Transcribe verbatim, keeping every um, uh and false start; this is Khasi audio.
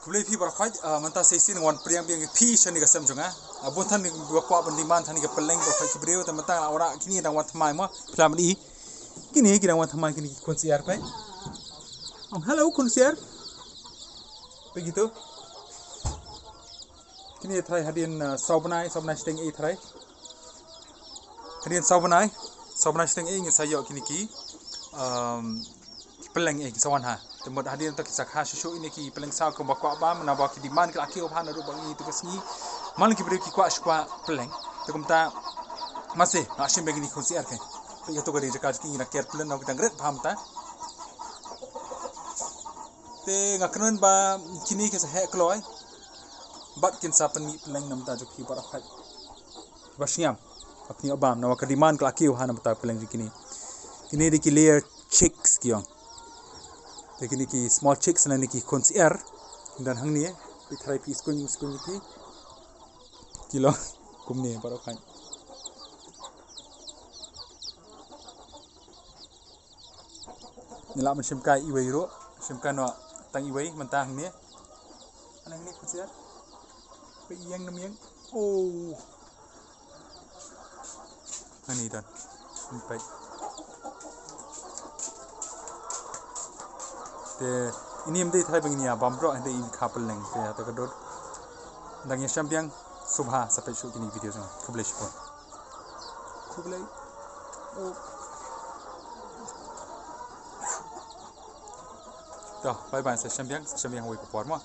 Khublei phi baroh khoit, ah, mynta sa shisien nga wan pdiang biang ïa phi sha kane ka sem jong nga. Ah, bun than kiba kwah ban demand than kane ka pylleng baroh khoit ki briew, te mynta nga la wanrah kine dang wan thymmai mo, phi lah ban i. Kine ki dang wan thymmai kine ki khun syiar peit. Oh, hello khun syiar. Peit kito. Kine tharai hadien, ah, saw bnai, saw bnai shiteng ei tharai. Hadien saw bnai, saw bnai shiteng ei ngin sa ïoh kine ki, um, ki pylleng ei ki sa wan ha. Te mut hadien to ki sa kha shuh shuh ine ki pylleng saw kumba kwah bam, naba ki demand ki la kiew bha naduh ba ngi to ka sngi. Malum ki briew ki kwah shuh kwah pylleng. Te kumta, mase, nga shim biang kine ki khun syiar keiñ. Peit kato ka dei jaka jong ki, ngi dang care pylleng na ki dang rit bha mynta. Te nga kynmaw ba kine ki sa heh kloi. Bad kin sa pynmih pylleng na bynta jong phi baroh khoit. Ba sngewbha pynïoh bam, namar ka demand ka la kiew ha na bynta pylleng jong kine. Kine dei ki layer chicks ki ong. Te kine ki small chicks lane ki khun syiar. Don hangne, phi tharai phi sngewthuh sngewthuh ki. Ki long kumne baroh khoit. Ngi lah ban shim kai iwei ruh, shim kai noh tang iwei mynta hangne. Hangne khun syiar. Peit ïeng ne ym ïeng. Oh. Hangne don. Peit. Te ine ym dei tharai ba ngin ïa bam baroh, dei ïa ka pylleng te ïa ta ka dud. Dang ïa sham biang, sngewbha sa peit shuh kine ki video jong nga. Khublei shibun. Khublei. Oh. To, bye bye, sa sham biang, sa sham biang ha kawei ka por mo.